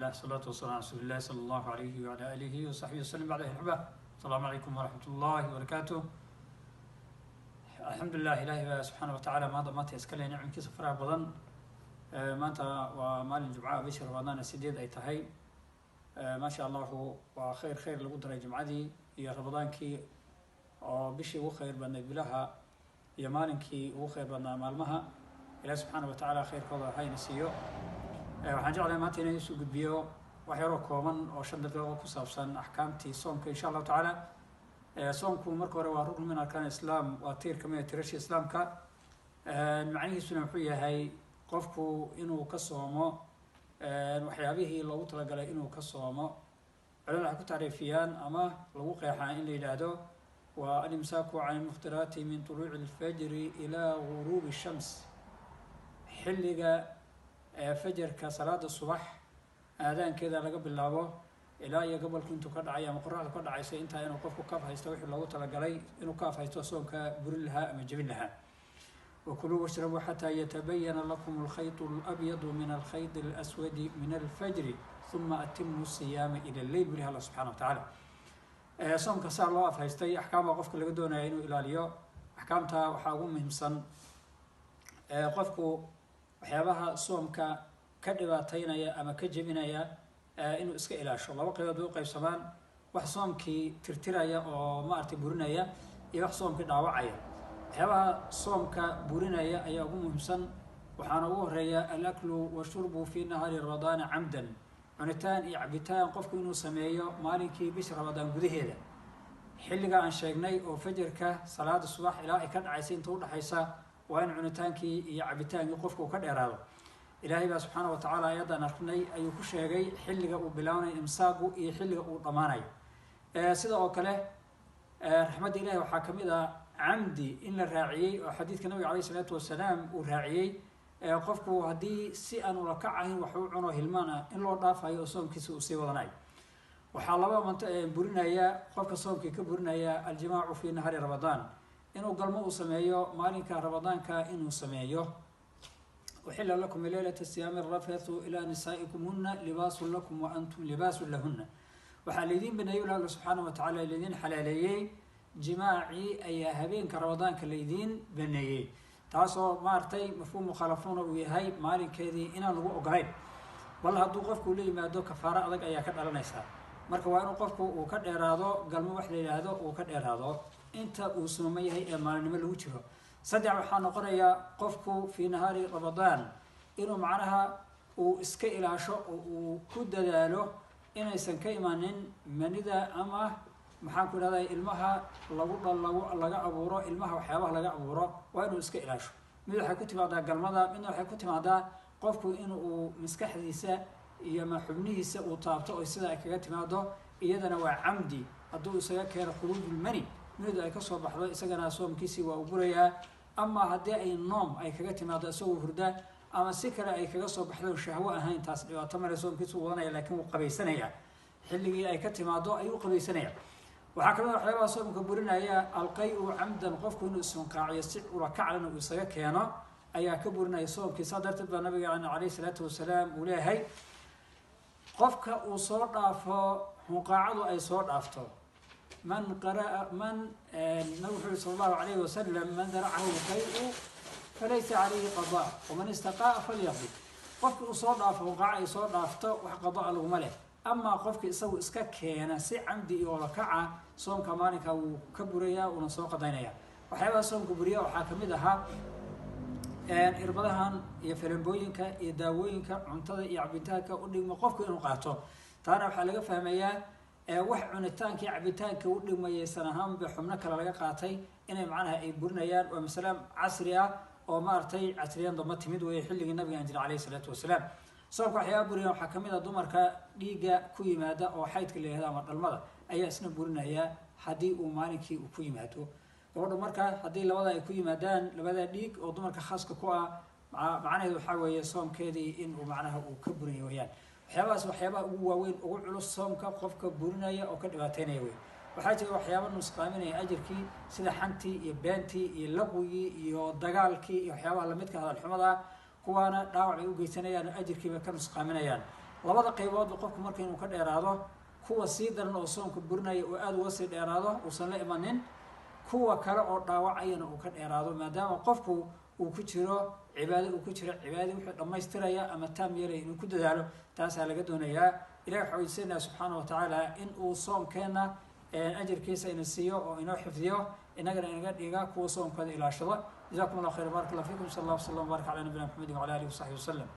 Alxamdulilah, salaatu wasalaam ala rasuuli sala allahu alayhi wala alihi wasaxbihi wasalam. Bacd axba, asalaamu calaykum waraxmat ullahi wabarakaatuh. Alxamdulilah, ilahi baa subxaana watacaala maanta iska leh nicamkiisa faraha badan. Maanta waa maalin jumcaha, bishii Ramadaana 8 ay tahay. Maasha Allahu, waa khayr, khayr lagu daray jumcadii iyo Ramadaankii oo bishii ugu khayr badnayd bilaha iyo maalinkii ugu khayr badnaa maalmaha. Ilahi subxaana wa tacaala khayrkooda hayna siiyo. Waxaan jeclahay maanta inaan isu gudbiyo wax yaroo kooban oo 5 daqiiqo ku saabsan axkaamtii soomka, insha Allahu tacaala. Soomku marka hore waa rukn min arkaan islaam, waa tiir kamid a tirashii islaamka. Macnihiisuna wuxuu yahay qofku inuu ka soomo waxyaabihii loogu talagalay inuu ka soomo. Culimada waxay ku tacriifiyaan ama lagu qeexaa in la yidhaahdo waa alimsaaku can ilmuftiraati min tuluuci alfajri ilaa guruubi shams, xilliga fajarka salaada subax aadaankeeda laga bilaabo ilaa iyo gobolku intuu ka dhacay ama qoraxdu ka dhacaysa, intaa inuu qofku kaaf haysto wixii loogu talagalay inuu kaaf haysto, soonka burin lahaa ama jebin lahaa. Wakuluu washrabuu xataa yatabayana lakum alkhayط alabyadu min alkhayط alaswadi min alfajri, uma atimu siyaama ila lleyl, buli Allah subxana wa tacaala. Soomka saa loo afhaystay, axkaam baa qofka laga doonaya inuu ilaaliyo. Axkaamta waxaa ugu muhiimsan qofku waxyaabaha soomka ka dhibaataynaya ama ka jebinaya inuu iska ilaasho. Laba qaybood bay u qaybsamaan: wax soomkii tirtiraya oo maaragtay burinaya iyo wax soomkii dhaawacaya. Waxyaabaha soomka burinaya ayaa ugu muhiimsan, waxaana ugu horeeya alaklu washurbu fi nahaari Ramadaana camdan, cunitaan iyo cabitaan qofku inuu sameeyo maalinkii bisha Ramadaan gudaheeda, xilliga aan sheegnay oo fajarka salaada subax ilaa ay ka dhacaysa inta udhexaysa, waa in cunitaankii iyo cabitaankii qofku uu ka dheeraado. Ilaahay baa subxaana wa tacaala ayadaan arknay ayuu ku sheegay xilliga uu bilaabanayo imsaagu iyo xilliga uu dhammaanayo. Sida oo kale, raxmadda Ilahi waxaa kamid ah camdi in la raaciyey oo xadiidka nabiga caleyh isalaatu wasalaam uu raaciyey qofku haddii si aan ula kac ahayn wax u cuno, hilmaan ah, in loo dhaafayo oo soomkiisa uu sii wadanayo. Waxaa laba mant burinaya, qofka soomkii ka burinaya, aljimaacu fi nahaari Ramadaan, inuu galmo uu sameeyo maalinka Ramadaanka inuu sameeyo. Uxila lakum leylata siyaami rafathu ilaa nisaa'ikum, huna libaasun lakum wa antum libaasun lahuna. Waxaa laydiin baneeyey, alla subxaana wa tacala laydiin xalaaleeyey jimaacii ayaa habeenka Ramadaanka laydiin baneeyey, taasoo maaragtay mafhuum mukhalafuna uu yahay maalinkeedii inaan lagu ogolayn, bal hadduu qofku la yimaado kafaaro adag ayaa ka dhalanaysaa. Marka waa inuu qofku uu ka dheeraado galmo, wax la yidhaahdo uu ka dheeraado inta uu sooman yahay ee maalinimo lagu jiro. Saddex, waxaa noqonayaa qofku fii nahaari Ramadaan inuu macnaha uu iska ilaasho oo uu ku dadaalo inaysan ka imanin manida ama, maxaan ku idhahday, ilmaha lagu dhal lagu laga abuuro, ilmaha waxyaabaha laga abuuro waa inuu iska ilaasho. Mid waxay ku timaadaa galmada, midna waxay ku timaadaa qofku in uu maskaxdiisa iyo ma xubnihiisa uu taabto oo sida ay kaga timaado. Iyadana waa camdi hadduu isaga keeno khuruujulmani, manidu ay kasoo baxdo, isagana soomkiisii waa u burayaa. Ama haddii ay noom ay kaga timaado isagoo hurda ama si kale ay kaga soo baxdo, shahwo ahayn, taas dhibaato male, soomkiisu uu wadanaya, laakiin wuu qabaysanaya. Xilligii ay ka timaado ayuu qabaysanaya. Waxaa kamid a waxyaabaha soomka burinaya alqay-u camdan, qofku inuu isqaaciyo si ulakaclana uu isaga keeno ayaa ka burinaya soomkii. Saa darteed baa nabigeena caleyhi salaatu wasalaam uu leeyahay: qofka uu soo dhaafo hunqaacadu ay soo dhaafto, man qaraa man, nabig wuxuu yiri sala Allahu alayhi wasalam: man daracahu lqay-u falaysa calayhi qadaa, waman istaqaa falyaqdi. Qofki uu soo dhaafo hunqaaco ay soo dhaafto, wax qadaa laguma leh. Amaa qofki isagu iska keena si camdi iyo olakaca, soomka maalinka wuu ka burayaa, uuna soo qadaynaya. Waxyaabaha soomka buriya waxaa kamid ahaa irbadahan iyo falambooyinka iyo daawooyinka cuntada iyo cabitaanka u dhigmo qofku inuu qaato. Taana waxaa laga fahmayaa wax cunitaanka iyo cabitaanka u dhigmayaysan ahaanba xubno kale laga qaatay inay macnaha ay burinayaan. Waa masale casri ah oo maaragtay casriyan damba timid weeye, xilligii nabiga aan jira caleyhi salaatu wasalaam. Soomka waxyaaba buriya waxaa kamid a dumarka dhiigga ku yimaada oo xaydka la yihahdo ama dhalmada ayaa isna burinaya haddii uu maalinkii uu ku yimaado gabadha. Marka haddii labada ay ku yimaadaan, labada dhiig oo dumarka khaaska ku ah, macnaheedu waxaa weeye soomkeedii in uu macnaha uu ka burinaya weyaan. Waxyaabahaas waxyaabaha ugu waaweyn, ugu culus soomka qofka burinaya oo ka dhibaateynaya wey. Waxaa jira waxyaaba nusqaaminaya ajarkii, sida xantii iyo beentii iyo laqwigii iyo dagaalkii iyo waxyaabaha lamidka hadalxumada, kuwaana dhaawac bay u geysanayaan oo ajirkiibay ka nusqaaminayaan. Labada qayboodba qofku marka inuu ka dheeraado, kuwa sii daran oo soonka burinaya oo aada uga sii dheeraado, uusan la imanin, kuwa kale oo dhaawacayana uu ka dheeraado, maadaama qofku uu ku jiro cibaado, uu ku jiro cibaadadii wuxuu dhammaystiraya ama taam yeelaya inuu ku dadaalo, taasaa laga doonayaa. Ilahi waxaa weydiisanaya subxaana wa tacaala in uu soomkeenna ajirkiisa ina siiyo oo inoo xifdiyo, inagana inaga dhiga kuwa soomkooda ilaashado. Jazakum Allah khayr, barak Allah fiikum. Sal Allah waslam barak ala nabiyina Maxamedin wala alihi wasaxbi wasalam.